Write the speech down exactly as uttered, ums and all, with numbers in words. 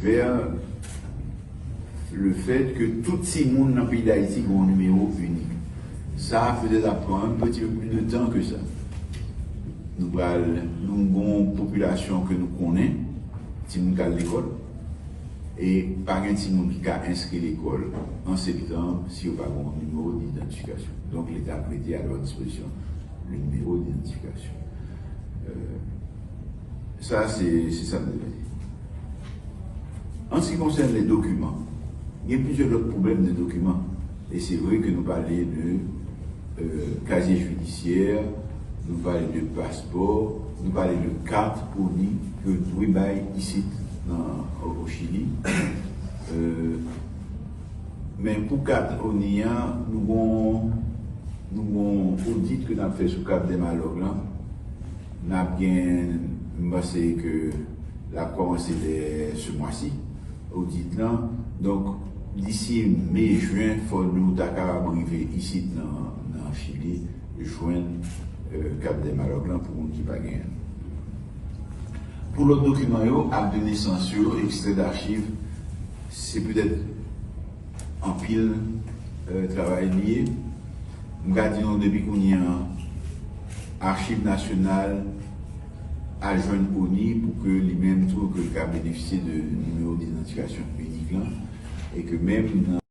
Vers le fait que tout timoun nan peyi Dayiti gen yon nimewo inik. Sa petèt ap pran un petit peu plus de temps que ça. Nou pral, nou gen yon popilasyon ke nou konnen, timoun k al lekòl, e pa gen timoun ki ka enskri lekòl an septanm si yo pa gen yon nimewo d'idantifikasyon. Donk, Leta ap mete à leur disposition le numéro d'identification. Euh, Sa, se se sa m te vle di. An se ki konsène les documents, gen plizyè lòt pwoblèm de dokiman. E se vre ke nou pale de euh, casier judiciaire, nou pale de paspò, nou pale de kat ONI ke dwe bay isit nan o Chili. Euh, men pou kat ONI a, nou gon nou gon odit ke n ap fè sou kat dè malòg lan. N ap gen, m panse ke l ap kòmanse dè se mwa si, odit lan. Donk, disi me, jen, fò nou ta kapab rive isit nan, nan Chili, jwenn euh, kat dè malòg lan pou moun ki pa genyen. Pou lòt dokiman yo, akt de nesans yo, ekstrè d'achiv, se petèt anpil euh, travay li ye. M ka di nou depi kounye a, Achiv Nasyonal al jwenn ONI pou ke li menm tou ke l ka benefisye de nimewo d'idantifikasyon inik lan e ke menm nan